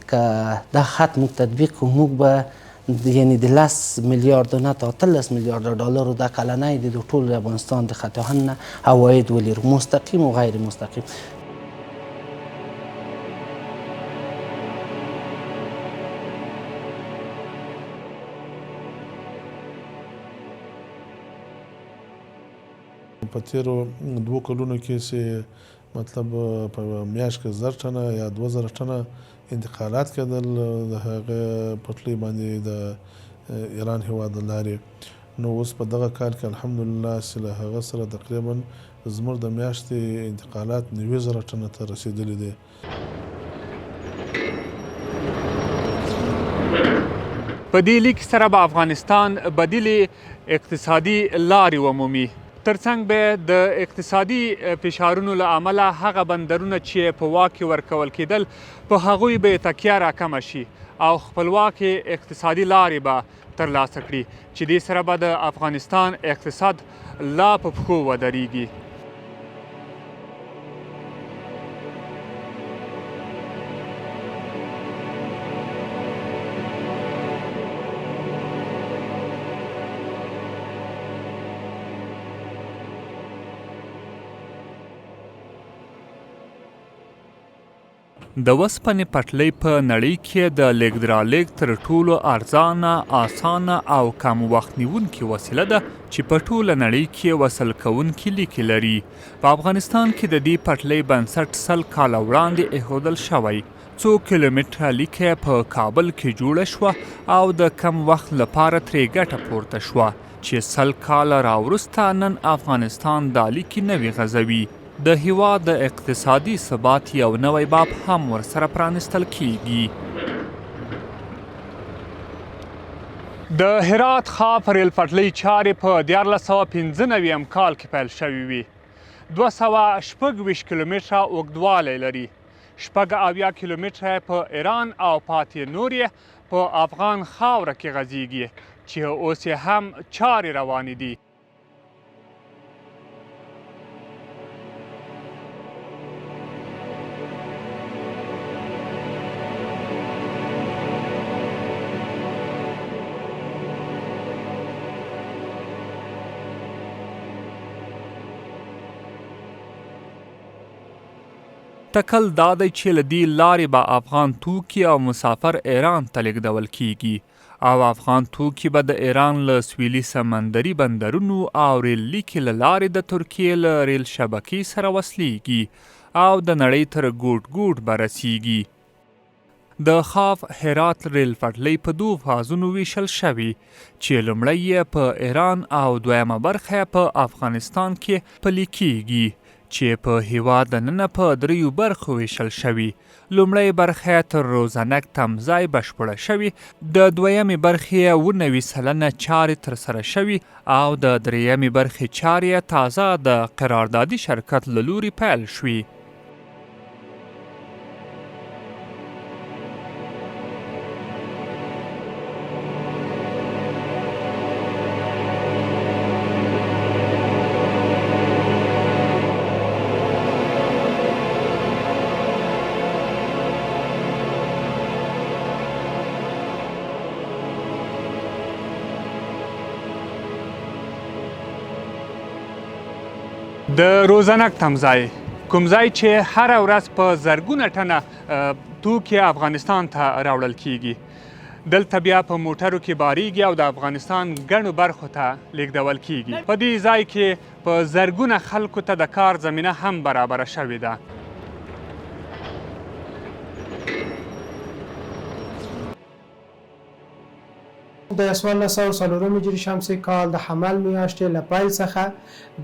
که دا خط موږ تطبیق کړو، موږ به یعنی د 10 میلیارډو نه تا 13 میلیارډ ډالرو دا کلنی د ټول افغانستان د خط آهن نه عواید ولرو، مستقیم او غیر مستقیم. په تیرو 2 کلونو کې چې مطلب په میاشت کې 1000 ټنه یا 2000 ټنه انتقالات کېدل د هغه پټلۍ باندې د ایران هیواد له لارې، نو اوس په دغه کال کې الحمدلله چې له هغه سره تقریبا زموږ د میاشتې انتقالات 90,000 ټنه ته رسېدلي دي. په دې لیک سره به افغانستان بدیلې اقتصادي لارې ومومي. ترڅنګ به د اقتصادي فشارونو له امله هغه بندرونه چې په واک کې ورکول کېدل په هغوی به یې تکیه راکمه شي او خپلواکې اقتصادي لارې به ترلاسه کړي چې دې سره به د افغانستان اقتصاد لا په پښو ودرېږي. د وسپنې پټلۍ په نړۍ کې د لېږد رالېږد تر ټولو ارزانه، اسانه او کم وخت نیونکې وسیله ده چې په ټوله نړۍ کې وصل کوونکي لیکې لري. په افغانستان کې د دې پټلۍ بنسټ 100 کاله وړاندې اېښودل شوی. څو کیلومتره لیکه په کابل کې جوړه شوه او د کم وخت لپاره ترې ګټه پورته شوه چې 100 کاله راوروسته نن افغانستان دا لیکې نوې غځوي. د هیواد د اقتصادي ثبات یو نوی باب هم ورسره پرانیستل کیږي. د هرات خاف ریل پټلۍ چارې په 1395 کال کې پیل شوې وې. 226 کیلومتره اوږدوالی لري. 76 کیلومتره په ایران او پاتې نور یې په افغان خاوره کې غځیږي چې اوس یې هم چارې روانې دي. تکل دا دی چې له دې لارې به افغان توکي او مسافر ایران ته لېږدول کېږي او افغان توکي به د ایران له سویلي سمندري بندرونو او ریل لیکې له لارې د ترکیې له ریل شبکې سره وصلېږي او د نړۍ تر ګوټ ګوټ به رسېږي. د خاف هرات ریل پټلۍ په دوو فازونو ویشل شوې چې لومړی یې په ایران او دویمه برخه یې په افغانستان کې پلي کیږي چې په هیواد دننه په دریو برخو ویشل شوې. لومړۍ برخه یې تر روزنک تمځای بشپړه شوې، د دویمې برخې یې 97% چارې ترسره شوې او د درېیمې برخې چارې یې تازه د قراردادي شرکت له لوري پیل شوې. د روزنک تمځای کوم ځای چې هره ورځ په زرګونه ټنه توکي افغانستان ته راوړل کیږي، دلته بیا په موټرو کې باریږي او د افغانستان ګڼو برخو ته لیږدول کیږي. په دې ځای کې په زرګونه خلکو ته د کار زمینه هم برابره شوې ده. د 1404 هجري شمسي کال د حمل میاشتې له پیل څخه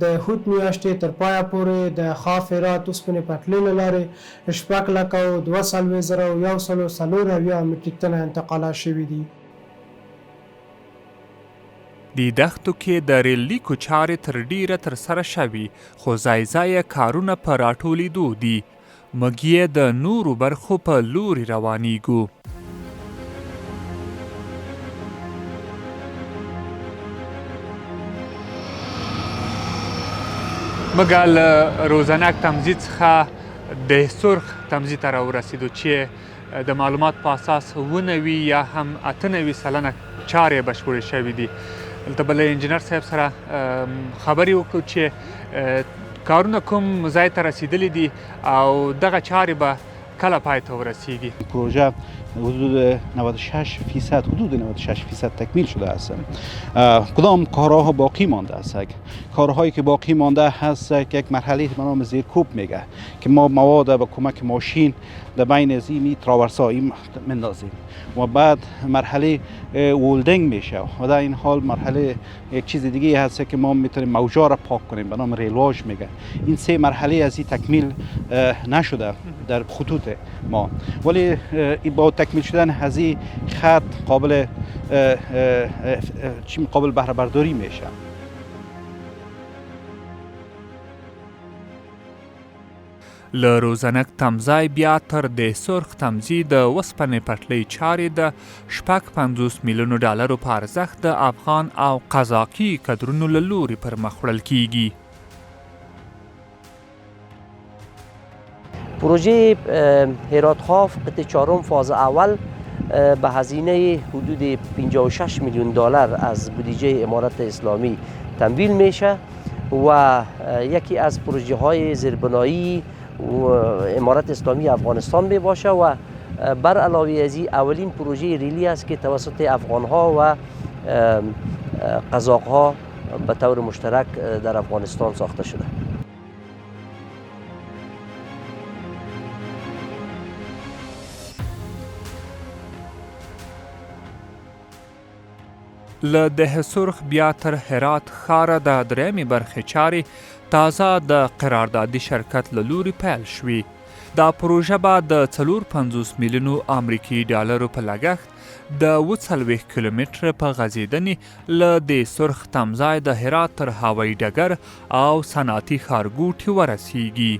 د حوت میاشتې تر پایه پورې د خاف هرات اوسپنې پټلۍ له لارې 6,42,174 مټریک ټنه انتقالات شوي دي. دې دښتو کې د ریل لیکو چارې تر ډېره ترسره شوې، خو ځای ځای یې کارونه په راټولېدو دي. موږ یې د نورو برخو په لوري روانېږو. موږ له روزنک تمځي څخه د سرخ تمځي ته راورسېدو چې د معلومات په اساس 97 یا هم 98% چارې بشپړې شوې دي. دلته به له انجینر صاحب سره خبرې وکړو چې کارونه کوم ځای ته رسیدلي دي او دغه چارې به کله پای ته ورسیږي. پروژه حدود 96%، حدود 96% تکمیل شده است. کدام کارها باقی مانده است؟ کارهایی که باقی مانده هست که یک مرحله به نام زیرکوب میگه که ما مواد به کمک ماشین در بین از این تراورسا مندازیم و بعد مرحله welding میشه و در این حال مرحله یک چیز دیگه هست که ما میتونیم موجا را پاک کنیم به نام ریلواژ میگه. این سه مرحله از این تکمیل نشده در خطوط ما، ولی با تکمیل شدن از این خط قابل قابل بهره برداری میشه. له روزنک تمځای بیا تر د سرخ تمځي د وسپنې پټلۍ چارې د 56 میلیونو ډالرو په ارزښت د افغان او قزاقي کدرونو له لوري پر مخ وړل کیږي. پروژه هرات خواف قطع چهارم فاز اول به هزینه حدود 56 میلیون دلار از بودجه امارت اسلامی تمویل میشه و یکی از پروژه های زیربنایی امارت اسلامی افغانستان می باشه و بر علاوه از این اولین پروژه ریلی است که توسط افغان ها و قزاق ها به طور مشترک در افغانستان ساخته شده. له ده سرخ بیا تر هرات ښاره د درېیمې برخې چارې تازه د قراردادي شرکت له لوري پیل شوې. دا پروژه به د 54 میلیونو امریکایي ډالرو په لګښت د 47 کیلومتره په غځېدنې له دې سرخ تمځای د هرات تر هوایي ډګر او صنعتي ښارګوټي ورسیږي.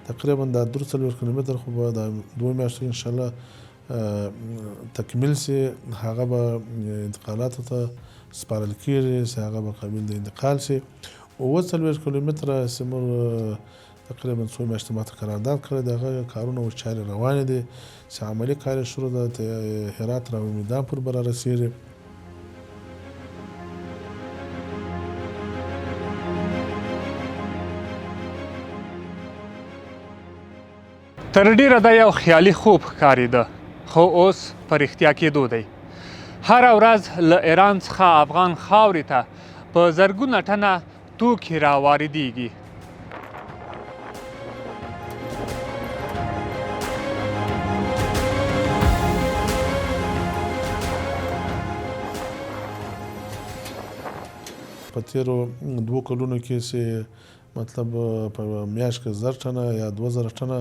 تقریبا دا 43 کیلومتر خو به د 2 میاشتو کې انشاءالله تکمیل شي، هغه به انتقالاتو ته سپارل کېږي چې هغه به قابل د انتقال شي. 47 کیلومتره چې موږ تقریبا څو میاشتې ماته قرارداد کړی د هغه کارونه اوس چارې روانې دي چې عملي کار یې شروع ده، هرات راوي میدان پورې به رارسېږي. تر ډېره دا یو خیالي خوب ښکارېده، خو اوس په رښتیا کېدو دی. هره ورځ له ایران څخه افغان خاورې ته په زرګونه ټنه توکي را واردېږي. په تېرو 2 کلونو کې چې مطلب په میاشت کې 1000 ټنه یا 2000 ټنه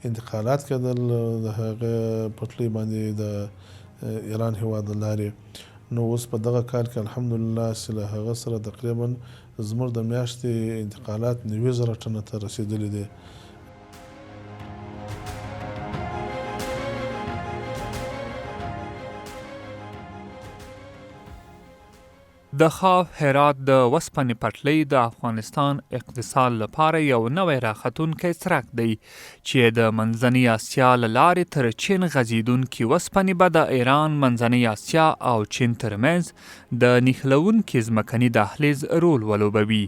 انتقالات کېدل د هغه پټلۍ باندې د ایران هېواد له لارې، نو اوس په دغه کال کې الحمدلله چې له هغه سره تقریبا زموږ د میاشتې انتقالات 90,000 ټنه ته رسېدلي دي. د خاف هرات د وسپنې پټلۍ د افغانستان اقتصاد لپاره یو نوی راختونکی څرک دی چې د منځنۍ اسیا له لارې تر چین غځېدونکې وسپنې به د ایران، منځنۍ اسیا او چین ترمنځ د نښلوونکي ځمکني دهلیز رول ولوبوي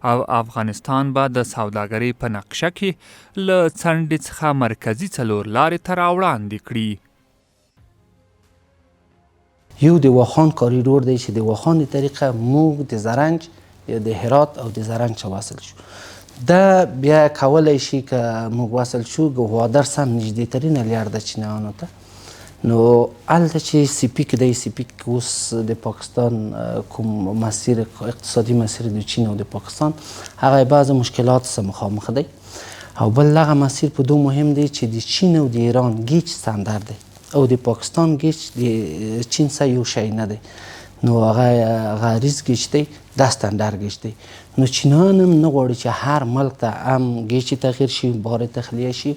او افغانستان به د سوداګرۍ په نقشه کې له څنډې څخه مرکزي څلور لارې ته راوړاندې کړي. یو د واخان کاریډور دی چې د واخان د طریقه موږ د زرنج یا د هرات او د زرنج څخه وصل شو. دا بیا کولی شي که موږ وصل شو ګوادر سم نږدې ترینه لیار ده چینایانو ته. نو هلته چې سیپیک دی، سیپیک اوس د پاکستان کوم مسیر، اقتصادي مسیر د چین او د پاکستان، هغه بعضې مشکلات سره مخامخ دی. او بل دغه مسیر په دوه مهم دی چې د چین او د ایران ګیچ ستندر دی او د پاکستان ګیچ د چین سره یو شی نه دی، نو هغه غریز ګیچ دی، دا ستندر ګیچ دی. نو چینایان هم نه غواړي چې هر ملک ته هم ګیچ تغییر شي، بار تخلیه شي،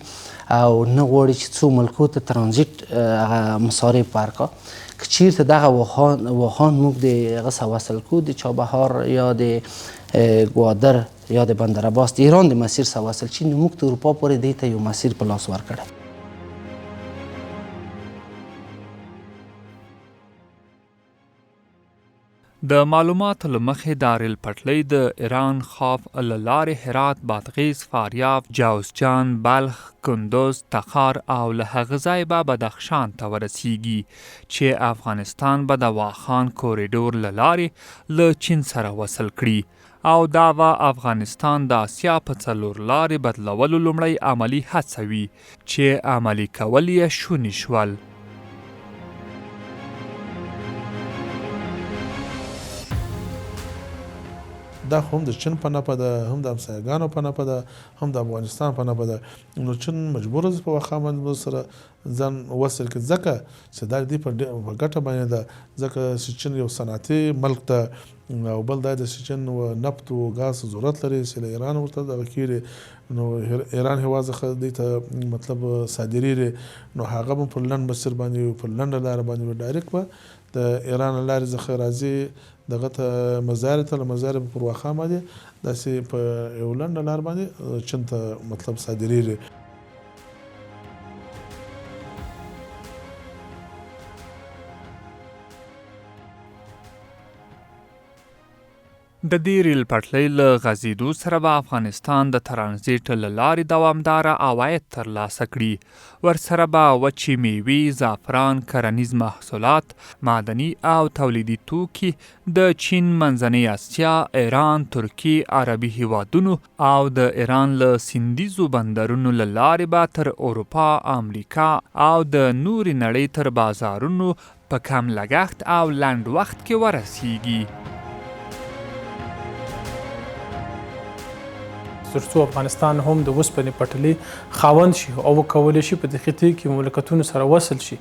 او نه غواړي چې څو ملکو ته ترانزیت هغه مصارف ورکړه. که چیرته دغه واخان موږ د هغه سره وصل کړو، د چابهار یا د ګوادر یا د بندر عباس د ایران د مسیر سره وصل شي، نو موږ ته اروپا پورې دی ته یو مسیر په لاس ورکړی. د معلوماتو له مخې دا ریل پټلۍ د ایران خاف له لارې هرات، بادغیس، فاریاب، جوزجان، بلخ، کندز، تخار او له هغه ځایه به بدخشان ته ورسیږي چې افغانستان به د واخان کوریډور له لارې له چین سره وصل کړي او دا به افغانستان د اسیا په څلورلارې بدلولو لومړی عملي هڅه وي چې عملي کول یې شوني شول. دا خو هم د چین په نفع ده، هم د همسایګانو په نفع ده، هم د افغانستان په نفع ده، نو چین مجبور دی په واخان باندې موږ سره ځان وصل کړي، ځکه چې دا د دوی په ګټه باندې ده، ځکه چې چین یو صنعتي ملک ده او بل دا دی چې چین و نفت و ګاز ته ضرورت لري چې له ایران ورته دغه کیږي، نو ایران هیواد څخه دوی ته مطلب صادریږي، نو هغه به پر لنډ مسیر باندې وي، پر لنډه لاره باندې وي، ډایرکټ به د ایران له لارې څخه راځي دغه ته مزار ته، له مزار به پر واخان باندې داسې په یو لنډه لار باندې چین ته مطلب صادریږي. د دې ریل پټلۍ له غځېدو سره به افغانستان د ترانزیټ له لارې دوامداره عواید ترلاسه کړي. ورسره به وچې مېوې، زعفران، کرنیز محصولات، معدني او تولیدي توکي د چین، منځنۍ اسیا، ایران، ترکیې، عربي هېوادونو او د ایران له سیندیزو بندرونو له لارې به تر اروپا، امریکا او د نورې نړۍ تر بازارونو په کم لګښت او لنډ وخت کې ورسیږي. تر څو افغانستان هم د اوسپنې پټلۍ خاوند شي او وکولی شي په دې خطې کې مملکتونو سره وصل شي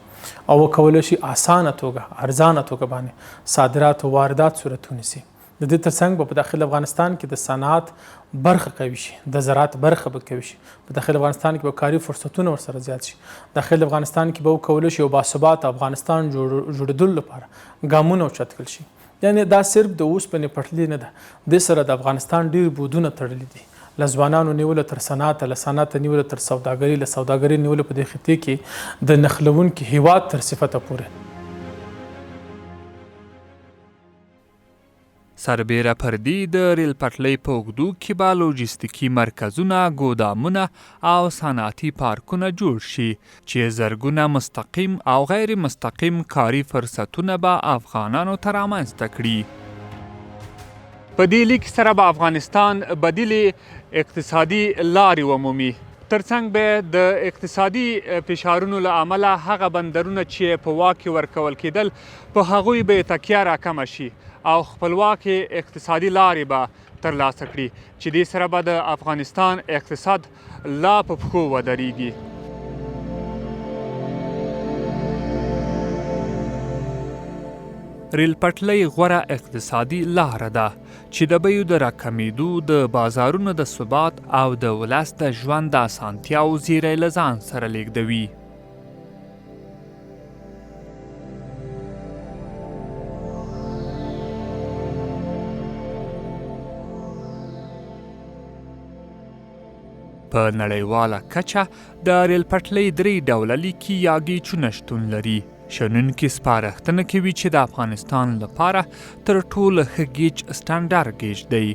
او وکولی شي اسانه توګه، ارزانه توګه باندې صادرات او واردات صورت ونیسي. د دې ترڅنګ به په داخل افغانستان کې د صنعت برخه قوي شي، د زراعت برخه به قوي شي، په داخل افغانستان کې به کاري فرصتونه ورسره زیات شي، داخل افغانستان کې به وکولی شي یو باثباته افغانستان جوړېدلو لپاره ګامونه اوچت کړل شي. یعنې دا صرف د اوسپنې پټلۍ نه ده، دې سره د افغانستان ډېر بودونه تړلي دي، له ځوانانو نیولې تر صنعته، له صنعته نیولې تر سوداګرۍ، له سوداګرۍ نیولې په دې خطې کې د نښلوونکي هیواد تر صفته پورې. سربېره پر دې د ریل پټلۍ په اوږدو کې به لوجستیکي مرکزونه، ګودامونه او صنعتي پارکونه جوړ شي چې زرګونه مستقیم او غیر مستقیم کاري فرصتونه به افغانانو ته رامنځته کړي. په دې لیک سره به افغانستان بدیلې اقتصادي لارې ومومي. ترڅنګ به د اقتصادي فشارونو له امله هغه بندرونه چې په واک کې ورکول کېدل په هغوی به یې تکیه راکمه شي او خپلواکې اقتصادي لارې به ترلاسه کړي چې دې سره به د افغانستان اقتصاد لا په پښو ودرېږي. ریل پټلۍ غوره اقتصادي لاره ده چې د بیو د راکمېدو، د بازارونو د ثبات او د ولس د ژوند د اسانتیاوو زیری له ځان سره لېږدوي. په نړیواله کچه د ریل پټلۍ درې ډوله لیکي یا ګیچونه شتون لري. شنونکي سپارښتنه کوي چې د افغانستان لپاره تر ټولو ښه ګیچ سټنډر ګیچ دی.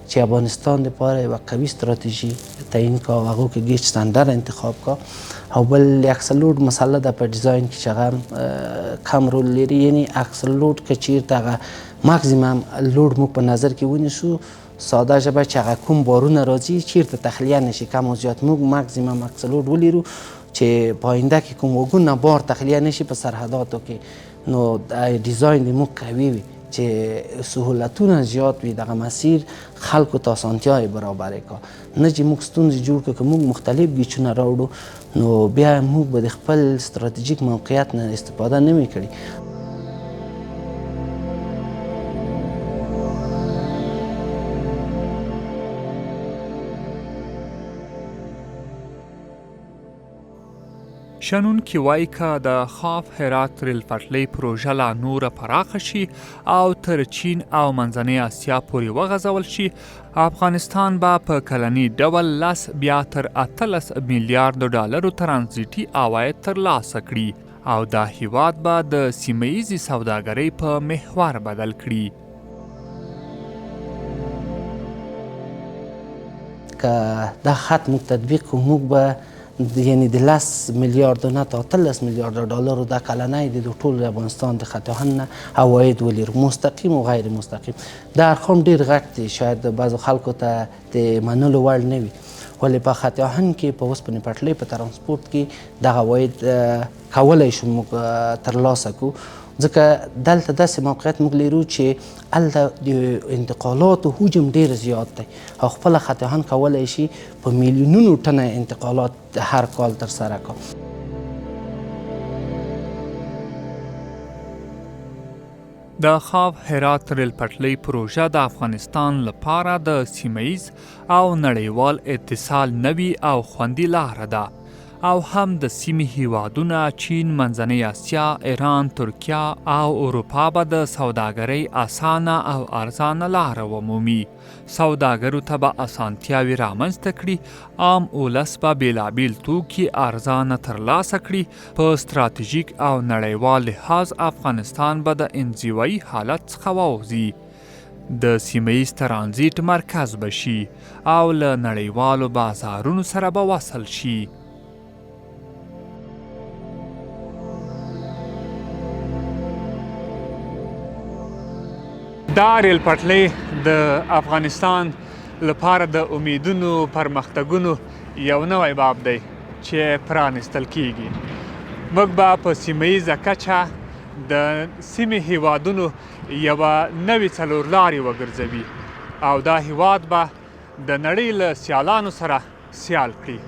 چې افغانستان لپاره یوه قوي ستراتیژي تعیین کا او هغو کې ګیچ سټنډر انتخاب کا او بل اکسل لوډ مسله ده په ډیزاین کې چې هغه کم رول لري، یعنی اکسل لوډ که چیرته هغه ماکسیمم لوډ موږ په نظر کې ونیسو، ساده ژبه چې هغه کوم بارونه راځي چیرته تخلیه نشي، کم او زیات موږ ماکسیمم اکسل لوډ ولرو چې په آینده کې کوم وګونه بار تخلیه نشي په سرحداتو کې، نو ډیزاین دې موږ قوي وي چې سهولتونه زیات وي، دغه مسیر خلکو ته اسانتیاوې برابرې کا، نه چې موږ ستونزې جوړ کړو. که موږ مختلف ګیچونه راوړو نو بیا موږ به د خپل ستراتیژیک موقعیت نه استفاده نه وي کړې. شنونکي وايي که د خاف هرات ریل پټلۍ پروژه لا نوره پراخه شي او تر چین او منځنۍ اسیا پورې وغځول شي، افغانستان به په کلني ډول لس بیا تر 18 میلیارډ ډالرو ترانزیټي عواید ترلاسه کړي او دا هیواد به د سیمه ییزې سوداګرۍ په محور بدل کړي. که دا خط موږ تطبیق کړو، موږ به یعنی د لس میلیاردو نه تا 18 میلیارد ډالرو دا کلنی د ټول افغانستان د خط آهن نه عواید ولرو، مستقیم او غیر مستقیم. دا ارقام ډیر غټ دي، شاید بعضو خلکو ته د منلو وړ نه وي، ولې په خط آهن کې، په اوسپنې پټلۍ په ترانسپورت کې دغه عواید کولی شو موږ ترلاسه کړو، ځکه دلته داسې موقعیت موږ لرو چې هلته د انتقالاتو حجم ډیر زیات دی او خپله خط آهن کولی شي په میلیونونو ټنه انتقالات هر کال ترسره کړي. د خاف هرات ریل پټلۍ پروژه د افغانستان لپاره د سیمه ییز او نړیوال اتصال نوې او خوندي لاره ده او هم د سیمې هیوادونه چین، منځنۍ اسیا، ایران، ترکیه او اروپا به د سوداګرۍ اسانه او ارزانه لاره ومومي. سوداګرو ته به اسانتیاوې رامنځته کړي، عام اولس به بېلابېل توکي ارزانه ترلاسه کړي، په ستراتیژیک او نړیوال لحاظ افغانستان به د انزوایي حالت څخه ووځي، د سیمه ییز ترانزیټ مرکز به شي او له نړیوالو بازارونو سره به وصل شي. دا ریل پټلۍ د افغانستان لپاره د امیدونو پرمختګونو یو نوی باب دی چې پرانیستل کیږي. موږ به په سیمه ییزه کچه د سیمې هیوادونو یوه نوې څلورلارې وګرځوي او دا هیواد به د نړۍ له سیالانو سره سیال کړي.